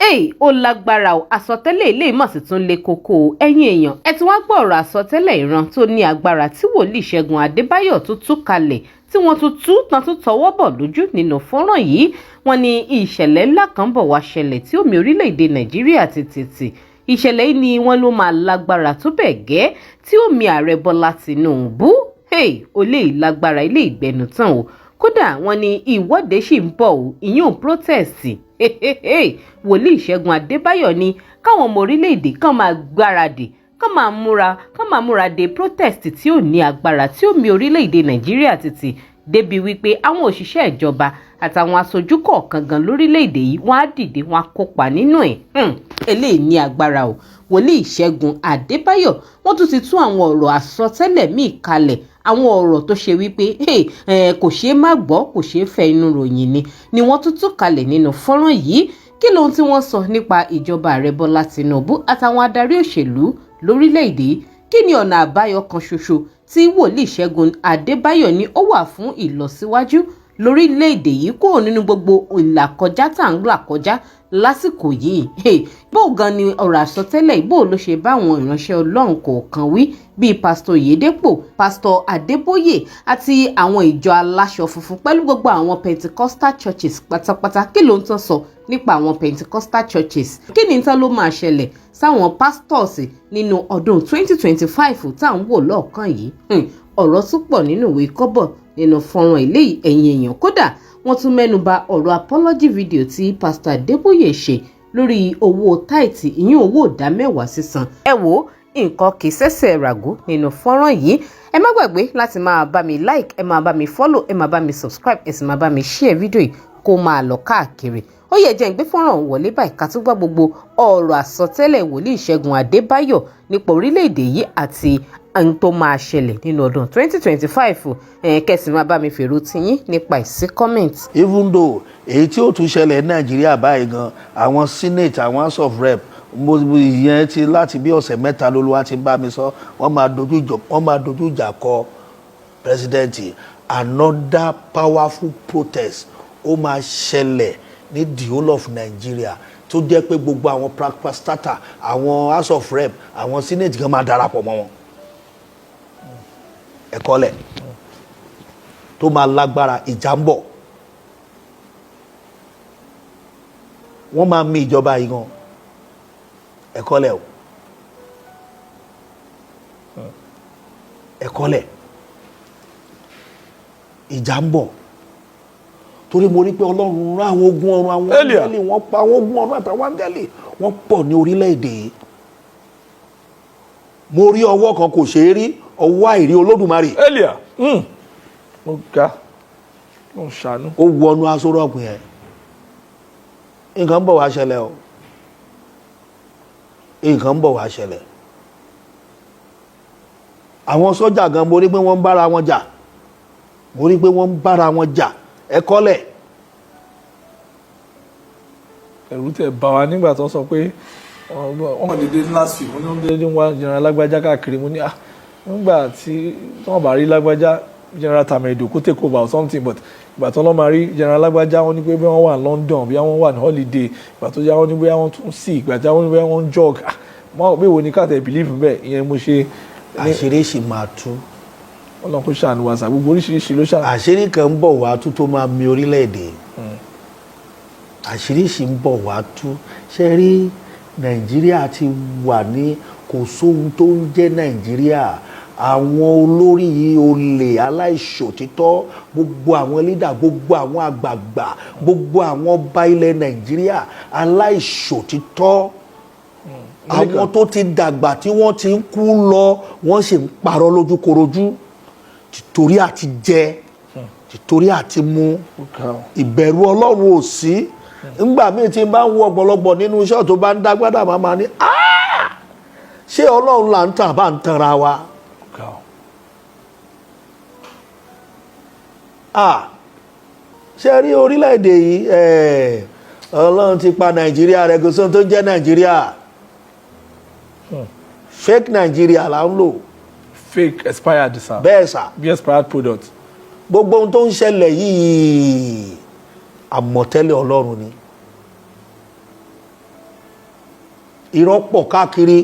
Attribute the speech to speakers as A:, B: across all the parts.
A: Hey, ó lágbára o. Àsọtẹ́lẹ̀ ilé ìmọ̀ sí tún le koko o. Ẹ̀yin èèyàn, ẹ ti wá gbọ́ ọ̀rọ̀ àsọtẹ́lẹ̀ ìran tó ní agbára tí wòlíì Ṣẹ́gun Adébáyọ̀ tó tú kalẹ̀, tí wọ́n tún tú tán, tún tọwọ́ bọ̀ lójú nínú fọ́nrán yìí. Wọ́n ní ìṣẹ̀lẹ̀ ńlá kan bọ̀ wá ṣẹlẹ̀ tí omi orílẹ̀-èdè Nàìjíríà ti tètè. Ìṣẹ̀lẹ̀ yìí ni wọ́n ló máa lágbára tó bẹ́ẹ̀ gẹ́ tí ó mi ààrẹ Bọ́lá Tinubu. Hey, ó lè lágbára ilé ìgbẹ́nu tán o. Kódà, wọ́n ní ìwọ́de ṣì ń bọ̀ o, ìyún protest. Wòlíì Ṣẹ́gun Adébáyọ̀ ní káwọn ọmọ orílẹ̀-èdè kan máa gbáradì, kán máa múra de protest tí ò ní agbára tí ó mi orílẹ̀-èdè Nàìjíríà títì, débi wípé àwọn òṣìṣẹ́ ìjọba àtàwọn aṣojú kọ̀ọ̀kan gan lórílẹ̀-èdè yìí, wọ́n á dìde, wọ́n á kópa nínú ẹ̀. Eléyìí ní agbára o. Wòlíì Ṣẹ́gun Adébáyọ̀, wọ́n tún ti tú àwọn ọ̀rọ̀ àsọtẹ́lẹ̀ míì kalẹ̀, àwọn ọ̀rọ̀ tó ṣe wípé kò ṣeé má gbọ́, kò ṣeé fẹ́ inú ròyìn ni wọ́n tún tú kalẹ̀ nínú fọ́nrán yìí. Kí lohun tí wọ́n sọ nípa ìjọba ààrẹ Bọ́lá Tinubu àtàwọn adarí òṣèlú lórílẹ̀‐èdè? Kí ni ọ̀nà àbáyọ kan ṣoṣo tí wòlíì Ṣẹ́gun Adébáyọ̀ ní ó wà fún ìlọsíwájú lórílẹ̀‐èdè yìí kúrò nínú gbogbo ìlàkọjá tá à ń là kọjá lásìkò yìí? Bó gan ni ọ̀rọ̀ àsọtẹ́lẹ̀, bó ló ṣe bá àwọn ìránṣẹ́ Ọlọ́run kọ̀ọ̀kan wí, bíi Pásítọ̀ Oyèdèpọ̀, Pásítọ̀ Adébóyè àti àwọn ìjọ aláṣọ funfun pẹ̀lú gbogbo àwọn Pentecostal churches pátápátá? Kí ló ń tán sọ nípa àwọn Pentecostal churches? Kí ni tán ló máa ṣẹlẹ̀ sáwọn pastors nínú ọdún 2025 tá à ń wò lọ́ọ̀kan yìí? Ọ̀rọ̀ tún pọ̀ nínú ìwé kọ́bọ̀ nínú fọ́nrán ilé, ẹ̀yin èèyàn. Kódà, wọ́n tún mẹ́nu bà ọ̀rọ̀ apology video tí Pásítọ̀ Adébóyè ṣe lórí owó tithe, ìyún owó ìdá mẹ́wàá sísan. Ẹ wo nǹkan kì í ṣẹ̀ṣẹ̀ ràgó nínú fọ́nrán yìí. Ẹ má gbàgbé láti máa bá mi like, ẹ máa bá mi follow, ẹ máa bá mi subscribe, ẹ sì máa bá mi share fídíò yìí kó máa lọ káàkiri. Ó yẹ jẹ́ ń gbé fọ́nrán ọ̀hún wọlé báyìí, ká tún gbọ́ gbogbo ọ̀rọ̀ àsọtẹ́lẹ̀ wòlíì Ṣẹ́gun Adébáyọ̀ nípa orílẹ̀-èdè yìí àti ohun tó máa ṣẹlẹ̀ nínú ọdún 2025. Kẹsì máa bá mi fèrò tiyín nípa ìsí comment.
B: Even though èyí tí ó tún ṣẹlẹ̀ ní Nàìjíríà báyìí gan, àwọn Senate, àwọn House of Rep, mo ìyẹn ti láti bí ọ̀sẹ̀ 3 lÓlúwa ti bá mi sọ, wọ́n máa dojú ìjà kọ president. Another powerful protest ó máa ṣẹlẹ̀ ní the whole of Nigeria, tó jẹ́ pé gbogbo àwọn parastatal, àwọn House of Rep, àwọn Senate gan máa darapọ̀ mọ́ wọn. Ẹ̀kọ́ lẹ̀ tó máa lágbára. Ìjà ń bọ̀, wọ́n máa mì ìjọba yìí gan. Ẹ̀kọ́ lẹ̀ o, ẹ̀kọ́ lẹ̀. Ìjà ń bọ̀, torí mo rí pé Ọlọ́run rán àwọn ogun ọ̀run, àwọn
C: Elia.
B: áńgẹ́lì. Wọ́n pa àwọn ogun ọ̀run àtàwọn áńgẹ́lì, wọ́n pọ̀ ní orílẹ̀-èdè yìí. Mo rí ọwọ́ kan, kò ṣeé rí, ọwọ́ àìrí Olódùmarè.
C: Elia, mo ga mo ń ṣàánú.
B: Ó wọnú Aso Rock yẹn. Nǹkan ń bọ̀ wá ṣẹlẹ̀ o, nǹkan ń bọ̀ wá ṣẹlẹ̀. Àwọn sọ́jà gan, mo rí pé wọ́n ń bára wọn jà, mo rí pé wọ́n ń bára wọn jà. Ẹ kọ́lẹ̀.
C: Ẹ̀rù tẹ̀ bà wá nígbà tó sọ pé wọ́n dédé last week, wọ́n ní wọ́n dédé ń wá General lágbájá káàkiri. Mo ní, ah, nígbà tí wọ́n bá rí lágbájá, General Tamedo kó take over or something. But ìgbà tó lọ́ máa rí General lágbájá, wọ́n ní pé bí wọ́n wà ní London, bí wọ́n wà ní holiday. Ìgbà tó yá, wọ́n ní bóyá wọ́n tún sí, ìgbà tí wọ́n ní bóyá wọ́n ń jog. Ah, mo bí wo ni ká tẹ̀ believe bẹ́ẹ̀? Ìyẹn mo ṣe ní.
B: Àṣírí sì máa tú.
C: Ọlọ́run kó ṣàánú wa sà. Gbogbo oríṣiríṣi ló ṣàánú.
B: Àṣírí kan ń bọ̀ wá tú tó máa mi orílẹ̀-èdè. Àṣírí sì ń bọ̀ wá tú. Ṣe rí, Nàìjíríà ti wà ní, kò sóhun tó ń jẹ́ Nàìjíríà. Àwọn olórí yìí, olè, aláìṣòtítọ́, gbogbo àwọn leader, gbogbo àwọn àgbààgbà, gbogbo àwọn ọba ilẹ̀ Nàìjíríà, aláìṣòtítọ́. Àwọn tó ti dàgbà tí wọ́n ti ń kú lọ, wọ́n sì ń parọ́ lójúkorojú tìtorí àti jẹ, tìtorí àti mu. Ìbẹ̀rù Ọlọ́run ò sí. Ńgbà míì tí n bá ń wo ọ̀pọ̀lọpọ̀ nínú iṣẹ́ tó bá ń dágbádà, máa ma ní, "Ah, ṣé Ọlọ́run là ń tàn bá ń tanra wa?" Ah, ṣe rí orílẹ̀-èdè yìí, Ọlọ́run ti pa Nàìjíríà rẹ̀. Kò sóhun tó ń jẹ́ Nàìjíríà. Fake Nàìjíríà là ń lò.
C: Fake, expired, sir.
B: Bẹ́ẹ̀ sà.
C: Bí expired product.
B: Gbogbo ohun tó ń ṣẹlẹ̀ yìí, àmọ̀tẹ́lẹ̀ Ọlọ́run ni. Irọ́ pọ̀ káàkiri,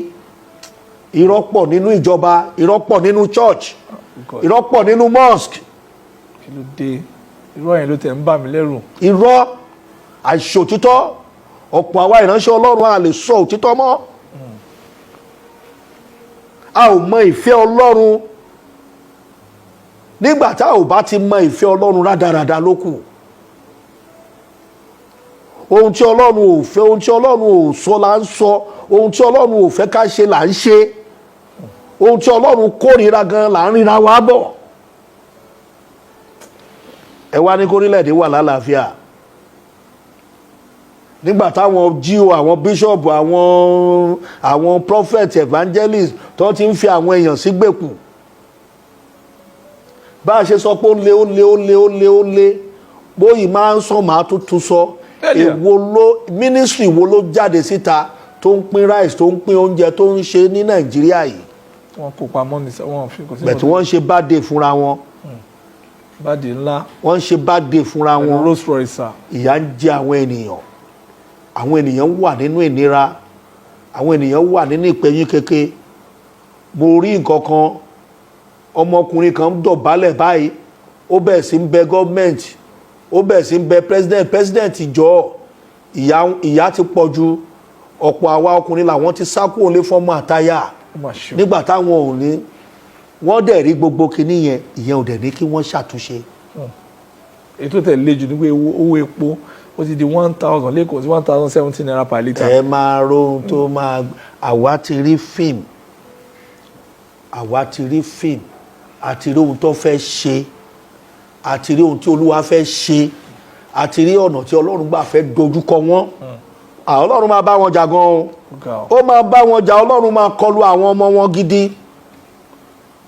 B: irọ́ pọ̀ nínú ìjọba, irọ́ pọ̀ nínú church,
C: God.
B: Irọ́ pọ̀ nínú mosque.
C: Kí ló dé? Irọ́ yẹn ló tẹ̀ ń bà mí lẹ́rù.
B: Irọ́, àìṣòtítọ́. Ọ̀pọ̀ àwa ìránṣẹ́ Ọlọ́run, a lè sọ òtítọ́ mọ́. A ò mọ ìfẹ́ Ọlọ́run. Nígbà tá ò bá ti mọ ìfẹ́ Ọlọ́run, rádaràda ló kù. Ohun tí Ọlọ́run ò fẹ́, ohun tí Ọlọ́run ò sọ là ń sọ. Ohun tí Ọlọ́run ò fẹ́ ká ṣe là ń ṣe. Ohun tí Ọlọ́run kórìíra gan là ń ríra wa bọ̀. Ẹ wá ní kórílẹ̀-èdè wà lálàáfíà, nígbà táwọn G.O, àwọn bíṣọ̀bù, àwọn prophet, evangelist tó ti ń fi àwọn èèyàn sígbèkùn. Bá a ṣe sọ pé ó lé, ó lé, ó lé, ó lé, ó lé, bóyì máa ń sọ, màá tún sọ.
C: Bẹ́ẹ̀ni.
B: Èwo ló, ministry wo ló jáde síta tó ń pín rice, tó ń pín oúnjẹ, tó ń ṣe ní Nàìjíríà yìí?
C: Wọ́n kó pamọ́ ní wọ́n fi kò sí.
B: Bẹ̀tí wọ́n ń ṣe birthday fúnra wọn.
C: Birthday ńlá.
B: Wọ́n ń ṣe birthday fúnra
C: pẹ̀lú
B: wọn.
C: Rolls Royce sir.
B: Ìyà ń jẹ àwọn ènìyàn, àwọn ènìyàn wà nínú ìnira, àwọn ènìyàn wà nínú ìpẹ̀yìn keke. Mo rí nǹkan kan, ọmọkùnrin kan dọ̀bálẹ̀ báyìí, ó bẹ̀rẹ̀ sí ń bẹ gọ́ọ̀mẹ̀ntì, ó bẹ̀rẹ̀ sí ń bẹ president. President, jọ̀ọ́, ìyà, ìyà ti pọ̀ ju. Ọ̀pọ̀ àwa ọkùnrin làwọn ti sá kúrò lé fọ́mọ àtayà.
C: Ó mà ṣe o.
B: Nígbà táwọn ò ní, wọ́n dẹ̀ rí gbogbo kinní yẹn, ìyẹn ò dẹ̀ ní kí wọ́n ṣàtúnṣe.
C: Ètò tẹ̀ le jù ní pé owó epo, ó ti di 1,000 lẹ́kọ̀ọ́ sí ₦1,070 per litre.
B: Ẹ máa rohun tó máa. Àwa ti rí fíìmù, àwa ti rí fíìmù, àti rí ohun tó fẹ́ ṣe, àti rí ohun tí Olúwa fẹ́ ṣe, àti rí ọ̀nà tí Ọlọ́run gbà fẹ́ dojúkọ wọ́n. Àwọn Ọlọ́run máa bá wọn jà gan o.
C: Ó ga ọ.
B: Ó máa bá wọn jà. Ọlọ́run máa kọlu àwọn ọmọ wọn gidi.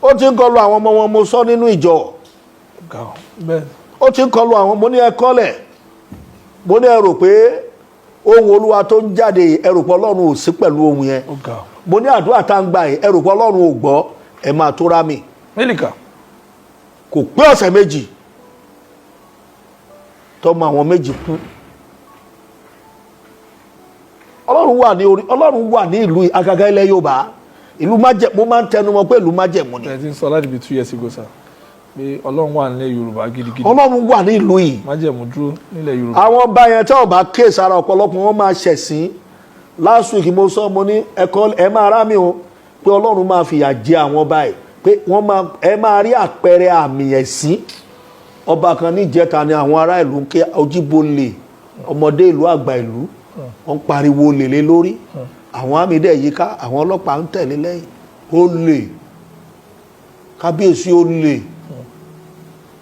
B: Ó ti ń kọlu àwọn ọmọ wọn. Mo sọ nínú ìjọ.
C: Ó ga ọ bẹ́ẹ̀.
B: Ó ti ń kọlu àwọn. Mo ní ẹ kọ́lẹ̀, mo ní ẹ rò pé ohun Olúwa tó ń jáde, ẹ rò pé Ọlọ́run ò sí pẹ̀lú ohun yẹn.
C: Ó ga ọ.
B: Mo ní àdúrà tá ń gbà yìí, ẹ rò pé Ọlọ́run ò gbọ́. Ẹ máa tó rá mi.
C: Mílíkà.
B: Kò pé ọ̀sẹ̀ 2 tọmọ àwọn 2 kú. Ọlọ́run wà ní orí, Ọlọ́run wà ní ìlú agaga ilẹ̀ Yorùbá, ìlú májẹ̀. Mo máa ń tẹnu mọ́ pé ìlú májẹ̀mú ni.
C: Ẹ ti ń sọ láti bí 2 years ago sir pé Ọlọ́run wà nílẹ̀ Yorùbá gidigidi.
B: Ọlọ́run wà ní ìlú yìí.
C: Májẹ̀mú dúró nílẹ̀ Yorùbá.
B: Àwọn ọba yẹn, tí ọba kéèsì ara, ọ̀pọ̀lọpọ̀ wọn máa ṣẹ̀sín. Last week mo sọ, mo ní ẹ̀kọ́ ẹ máa rá mi o, pé Ọlọ́run máa fìyà jẹ àwọn ọba yìí, pé wọ́n máa, ẹ máa rí àpẹẹrẹ àmì ẹ̀sín. Ọba kan níjẹta ni àwọn ará ìlú ń ké ojúbolè, ọmọdé ìlú, àgbà ìlú, wọ́n ń pariwo olè lé lórí. Àwọn àmì dẹ̀ yíká, àwọn ọlọ́pàá ń tẹ̀lé lẹ́yìn. Olè, kábíyèsí, olè.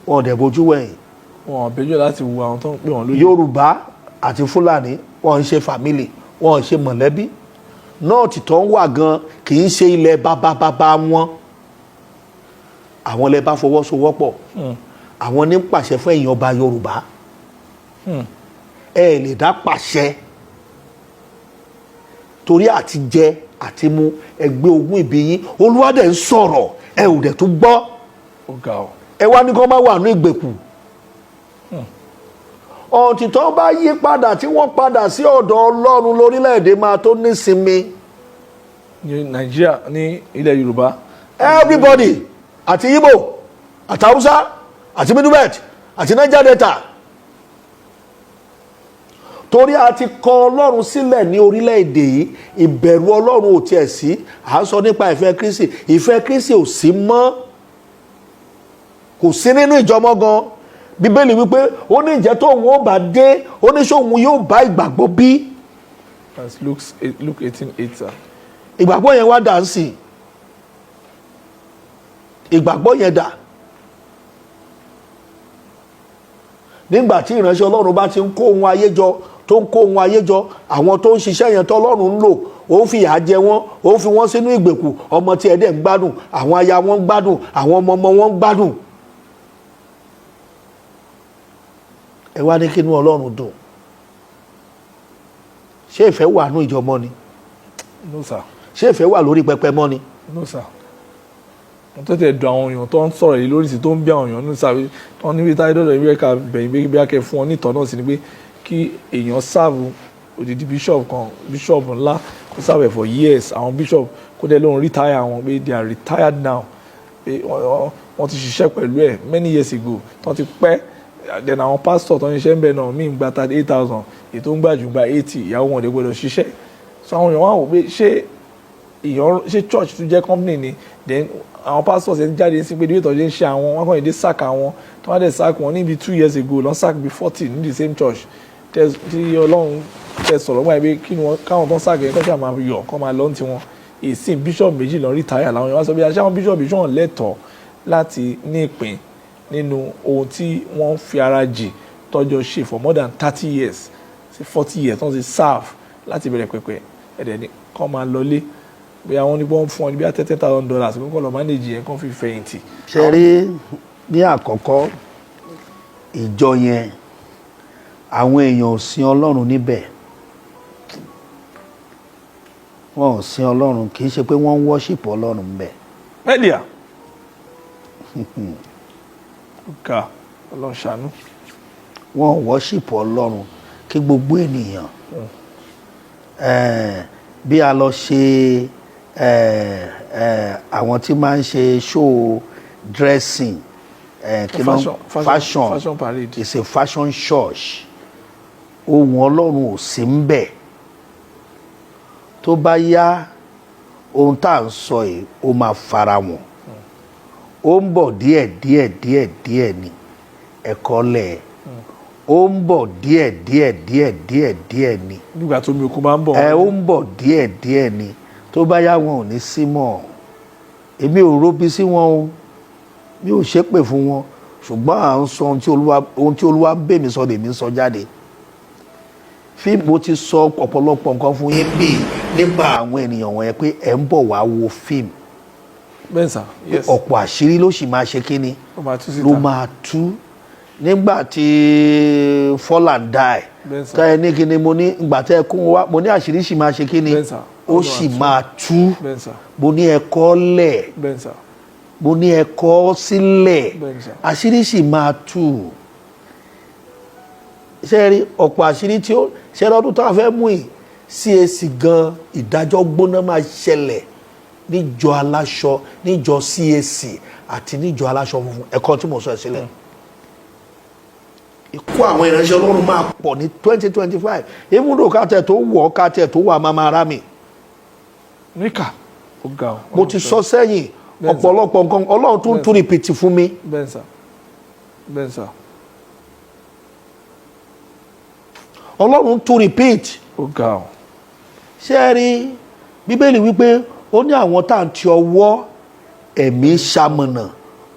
B: Wọn ò dẹ̀ bójú wẹ̀yìn.
C: Wọn ò bẹjọ láti wo àwọn tó ń pè wọn lóye.
B: Yorùbá àti Fúlàní, wọn ń ṣe family, wọn ń ṣe mọ̀lẹ́bí. North tó ń wà gan kì í ṣe ilẹ̀ bàbá wọn. Àwọn lẹ bá fọwọ́sowọ́pọ̀, àwọn ní pàṣẹ fún ẹ̀yin ọba Yorùbá. Ẹ lè dá pàṣẹ torí àti jẹ àti mu. Ẹgbẹ́ ogún ìbí yín, Olúwa dẹ̀ ń sọ̀rọ̀, ẹ ò dẹ̀ tún gbọ́.
C: Ó ga ọ.
B: Ẹ wá ní kó má wà ní ìgbèkùn. Ọ̀ǹtì tó bá yí padà, tí wọ́n padà sí ọ̀dọ̀ Ọlọ́run, lórílẹ̀‐èdè máa tó nísinmi.
C: Ní Nàìjíríà, ní ilẹ̀ Yorùbá.
B: Everybody, àti Igbo, àti Hausa, àti Middle Belt, àti Niger Delta, torí a ti kọ Ọlọ́run sílẹ̀ ní orílẹ̀-èdè yìí. Ìbẹ̀rù Ọlọ́run ò tiẹ̀ sí. À ń sọ nípa ìfẹ́ Kristi, ìfẹ́ Kristi ò sí mọ́, kò sí nínú ìjọmọ́ gan. Bíbélì wípé ó ní ìjẹ́ tóun ó bá dé, ó ní sóun yóò bá ìgbàgbọ́ bí?
C: That's Luke 18:8 sir.
B: Ìgbàgbọ́ yẹn wá dà ń sìn? Ìgbàgbọ́ yẹn dà? Nígbà tí ìránṣẹ́ Ọlọ́run bá ti ń kó ohun ayé jọ, tó ń kó ohun ayé jọ, àwọn tó ń ṣiṣẹ́ yẹn tọ́lọ́run ń lò, ó ń fìyà jẹ wọ́n, ó ń fi wọ́n sínú ìgbèkùn. Ọmọ tí ẹ̀ dẹ̀ ń gbádùn, àwọn aya wọn ń gbádùn, àwọn ọmọ ọmọ wọn ń gbádùn. Ẹ wá ní kínú Ọlọ́run dùn. Ṣé ìfẹ́ wà nú ìjọ mọ́ ni?
C: No sir.
B: Ṣé ìfẹ́ wà lórí pẹpẹ mọ́ ni?
C: No sir. Wọ́n tó tẹ̀ dùn àwọn èèyàn tó ń sọ̀rọ̀ yìí lórí sí, tó ń bí àwọn èèyàn ní sáré tó ń níbi táyé dọ̀dọ̀ ìwé ẹ̀ka bẹ̀yìn pé bí akẹ́ fún ọ ní ìtọ́ náà sí ni pé kí èèyàn serve. Odidi bishop kan, bishop ńlá, kó serve for years, àwọn bishop kó dẹ̀ lóun retire wọn pé they are retired now, pé wọ́n ti ṣiṣẹ́ pẹ̀lú ẹ̀ many years ago, tó ti pẹ́. Then àwọn pastor tó ń ṣiṣẹ́ ń bẹ̀ náà míì ń gba 38,000, èyí tó ń gbà jù gba 80, ìyàwó wọn ò dé gbọdọ̀ ṣiṣẹ́. So àwọn èèyàn wá wò pé ṣé èèyàn ṣé church tún jẹ́ company ni? Then àwọn pastors ẹ̀ ń jáde sí pé ìdíwé ìtọ́jú ń ṣe àwọn, wọn kàn dé sack àwọn tó wá dẹ̀ sack wọn níbi 2 years ago, lọ́n sack bí 40 ní the same church tí Ọlọ́run tẹ sọ̀rọ̀ wáyé pé kí ni wọ́n káwọn tó ń sack yẹn kọ́ ṣáà máa yọ̀ kọ́ máa lọ́n tiwọn. Ìsìn bishop méjì lọ́n retire, làwọn èèyàn wá sọ bí aṣáwọn bishop yìí lẹ́tọ̀ọ́ láti ní ìpín nínú ohun tí wọ́n fi ara jì tọ́jọ́ ṣe for more than 30 years sí 40 years tó ń ti serve láti bẹ̀rẹ̀ pẹ̀pẹ̀, ẹ̀dẹ̀ ni kọ́ máa lọlé, bóyá wọ́n ní wọ́n fún ọ ní bí i $10,000 kó kọ́ lọ manage yẹn kó fi fẹ̀yìntì.
B: Ṣe rí, ní àkọ́kọ́, ìjọ yẹn, àwọn èèyàn ò sin Ọlọ́run níbẹ̀. Wọn ò sin Ọlọ́run, kì í ṣe pé wọ́n ń worship Ọlọ́run níbẹ̀.
C: Mẹ́lìà ga, Ọlọ́run ṣàánú.
B: Wọn ò worship Ọlọ́run. Kí gbogbo ènìyàn bí a lọ ṣe àwọn tí máa ń ṣe show dressing, kí ló ń
C: Fashion, fashion parade.
B: It's a fashion church. Ohun Ọlọ́run ò sí ń bẹ̀. Tó bá yá, ohun tá à ń sọ yìí, ó máa fara wọn. Ó ń bọ̀ díẹ̀ díẹ̀ díẹ̀ díẹ̀ ni ẹ̀kọ́ lẹ̀. Ó ń bọ̀ díẹ̀ díẹ̀ díẹ̀ díẹ̀ díẹ̀ ni.
C: Nígbà tó mi òkun máa ń bọ̀.
B: Ẹ, ó ń bọ̀ díẹ̀ díẹ̀ ni. Tó bá yá, wọn ò ní sí mọ́. Èmi ò róbi sí wọn o, mi ò ṣépè fún wọn, ṣùgbọ́n à ń sọ ohun tí Olúwa ń bè mí sọ lèmi ń sọ jáde. Fíìmù ti sọ ọ̀pọ̀lọpọ̀ nǹkan fún yín bíi nípa àwọn ènìyàn wọ̀nyẹn pé ẹ̀ ń bọ̀ wá wo fíìmù.
C: Bẹ́ẹ̀ sà, yes.
B: Ọ̀pọ̀ àṣírí ló sì máa ṣe kíni?
C: Ó máa tú síta.
B: Ló máa tú nígbà tí fall and die.
C: Bẹ́ẹ̀ sà.
B: Tẹ́ ẹ ní kíni, mo ní ìgbà tẹ́ ẹ kún wá, mo ní àṣírí sì máa ṣe kíni?
C: Bẹ́ẹ̀ sà.
B: Ó sì máa tú.
C: Bẹ́ẹ̀ sà.
B: Mo ní ẹ kọ́ lẹ̀.
C: Bẹ́ẹ̀ sà.
B: Mo ní ẹ kọ́ sílẹ̀.
C: Bẹ́ẹ̀ sà.
B: Àṣírí sì máa tú. Ṣe rí ọ̀pọ̀ àṣírí tí ó ṣe lọ́dún tó a fẹ́ mú yìí, CAC gan, ìdájọ́ gbóná máa ṣẹlẹ̀ níjọ aláṣọ, níjọ CAC àti níjọ aláṣọ funfun. Ẹ̀kọ́ tí mo sọ ẹ̀ sílẹ̀, ikú àwọn ìránṣẹ́ Ọlọ́run máa pọ̀ ní 2025. Even though kátẹ̀ tó wọ̀, kátẹ̀ tó wà, máa máa rá mi.
C: Níkà, ó ga ọ.
B: Mo ti sọ sẹ́yìn.
C: Bẹ́ẹ̀ sà.
B: Ọ̀pọ̀lọpọ̀ nǹkan Ọlọ́run tún tún repeat fún mi.
C: Bẹ́ẹ̀ sà, bẹ́ẹ̀ sà.
B: Ọlọ́run tún repeat.
C: Ó ga ọ.
B: Ṣé ẹ rí, Bíbélì wípé ó ní àwọn tá à ń ti ọwọ́ ẹ̀mí ṣamọ̀nà,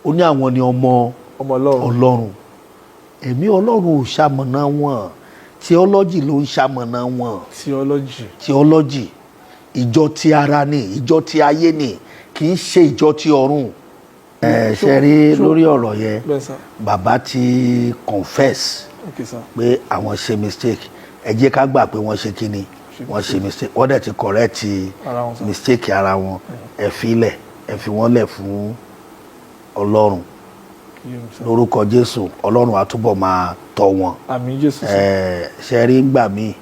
B: ó ní àwọn ni ọmọ
C: ọmọ Ọlọ́run.
B: Ọlọ́run. Ẹ̀mí Ọlọ́run ò ṣamọ̀nà wọn, theology ló ń ṣamọ̀nà wọn.
C: Theology.
B: Theology, ìjọ ti ara ni, ìjọ ti ayé ni, kì í ṣe ìjọ ti ọ̀run. Ẹ ṣe rí, lórí ọ̀rọ̀ yẹn,
C: Bẹ́ẹ̀ sà.
B: bàbá ti confess
C: Ok sà.
B: pé àwọn ṣe mistake. Ẹ jẹ́ ká gbà pé wọ́n ṣe kíni? Wọ́n ṣe mistake, wọ́n dẹ̀ ti correct
C: ara wọn sà.
B: mistake ara wọn. Ẹ filẹ̀, ẹ fi wọ́n lẹ̀ fún Ọlọ́run.
C: Yé mi sà.
B: Lórúkọ Jésù, Ọlọ́run á túbọ̀ máa tọ́ wọn.
C: Àmín Jésù sà.
B: Ẹ ṣe rí, gbà mí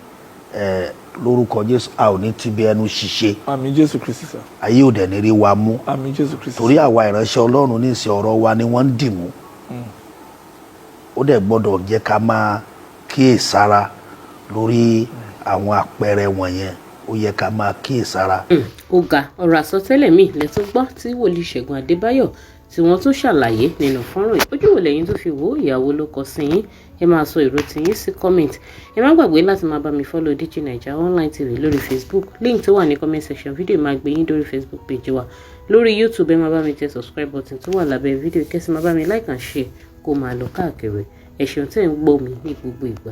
B: ẹ, lórúkọ Jésù, a ò ní ti bí ẹnu ṣiṣẹ́.
C: Àmín Jésù Kristi sà.
B: Ayé ò dẹ̀ ní rí wa mú.
C: Àmín Jésù Kristi.
B: Torí àwa ìránṣẹ́ Ọlọ́run ní ìsìn, ọ̀rọ̀ wa ni wọ́n ń dì mú. Ó dẹ̀ gbọ́dọ̀ jẹ́ ká máa kíyèsára lórí àwọn àpẹẹrẹ wọ̀nyẹn. Ó yẹ ká máa kíyèsára.
A: Ó ga, ọ̀rọ̀ àsọtẹ́lẹ̀ míì lẹ́tún gbọ́ tí wòlíì Ṣẹ́gun Adébáyọ̀ tí wọ́n tún ṣàlàyé nínú fọ́nrán yìí. Ojú wo lẹ́yìn tó fi wò ó? Ìyàwó ló kọ sí yín? Ẹ máa sọ èrò tiyín sí comment. Ẹ má gbàgbé láti máa bá mi follow Digi Naija Online TV lórí Facebook. Link tó wà ní comment section fídíò máa gbé yín dórí Facebook page wa. Lórí YouTube, ẹ máa bá mi tẹ subscribe button tó wà lábẹ́ fídíò, kẹ́sì máa bá mi like and share kó máa lọ káàkiri. Ẹ ṣeun tẹ́ ń gbọ́ mi ní gbogbo ìgbà.